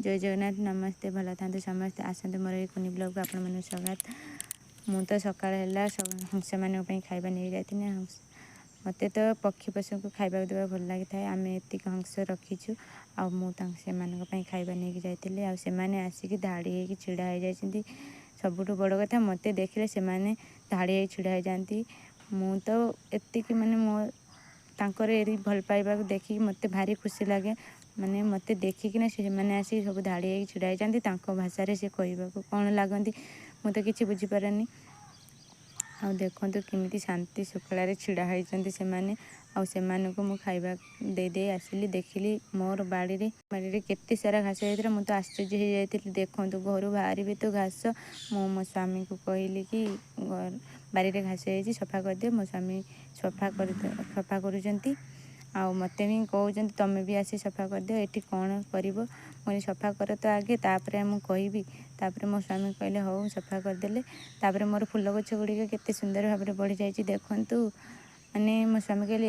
ଜୟ ଜଗନ୍ନାଥ, ନମସ୍ତେ, ଭଲ ଥାନ୍ତୁ ସମସ୍ତେ। ଆସନ୍ତୁ, ମୋର ଏଇ କୁନି ବ୍ଲଗ୍କୁ ଆପଣମାନଙ୍କୁ ସ୍ୱାଗତ। ମୁଁ ତ ସକାଳ ହେଲା ହଂସମାନଙ୍କ ପାଇଁ ଖାଇବା ନେଇ ଯାଇଥିଲି। ମୋତେ ତ ପକ୍ଷୀ ପଶୁଙ୍କୁ ଖାଇବାକୁ ଦେବା ଭଲ ଲାଗିଥାଏ। ଆମେ ଏତିକି ହଂସ ରଖିଛୁ ଆଉ ମୁଁ ତାଙ୍କ ସେମାନଙ୍କ ପାଇଁ ଖାଇବା ନେଇକି ଯାଇଥିଲି। ଆଉ ସେମାନେ ଆସିକି ଧାଡ଼ି ହେଇକି ଛିଡ଼ା ହେଇଯାଇଛନ୍ତି। ସବୁଠୁ ବଡ଼ କଥା, ମୋତେ ଦେଖିଲେ ସେମାନେ ଧାଡ଼ି ହେଇ ଛିଡ଼ା ହେଇଯାଆନ୍ତି। ମୁଁ ତ ଏତିକି ମାନେ ମୋ ତାଙ୍କର ଏଇ ଭଲ ପାଇବାକୁ ଦେଖିକି ମୋତେ ଭାରି ଖୁସି ଲାଗେ। ମାନେ ମୋତେ ଦେଖିକିନା ସେମାନେ ଆସିକି ସବୁ ଧାଡ଼ି ହେଇକି ଛିଡ଼ା ହେଇଯାନ୍ତି। ତାଙ୍କ ଭାଷାରେ ସେ କହିବାକୁ କ'ଣ ଲାଗନ୍ତି, ମୁଁ ତ କିଛି ବୁଝିପାରେନି। ଆଉ ଦେଖନ୍ତୁ କେମିତି ଶାନ୍ତି ଶୃଙ୍ଖଳାରେ ଛିଡ଼ା ହେଇଛନ୍ତି ସେମାନେ। ଆଉ ସେମାନଙ୍କୁ ମୁଁ ଖାଇବା ଦେଇ ଦେଇ ଆସିଲି। ଦେଖିଲି ମୋର ବାଡ଼ିରେ କେତେ ସାରା ଘାସ ହେଇଥିଲା। ମୁଁ ତ ଆଶ୍ଚର୍ଯ୍ୟ ହେଇଯାଇଥିଲି। ଦେଖନ୍ତୁ, ଘରୁ ବାହାରିବି ତ ଘାସ। ମୁଁ ମୋ ସ୍ୱାମୀକୁ କହିଲି କି ବାରିରେ ଘାସ ହେଇଛି, ସଫା କରିଦିଅ। ମୋ ସ୍ୱାମୀ ସଫା କରୁଛନ୍ତି ଆଉ ମୋତେ ବି କହୁଛନ୍ତି, ତୁମେ ବି ଆସି ସଫା କରିଦିଅ, ଏଠି କ'ଣ କରିବ? ମୁଁ କହିଲି, ସଫା କର ତ ଆଗେ, ତାପରେ ମୁଁ କହିବି। ତାପରେ ମୋ ସ୍ୱାମୀ କହିଲେ ହଉ, ସଫା କରିଦେଲେ। ତାପରେ ମୋର ଫୁଲ ଗଛ ଗୁଡ଼ିକ କେତେ ସୁନ୍ଦର ଭାବରେ ବଢ଼ିଯାଇଛି ଦେଖନ୍ତୁ। ମାନେ ମୋ ସ୍ୱାମୀ କହିଲେ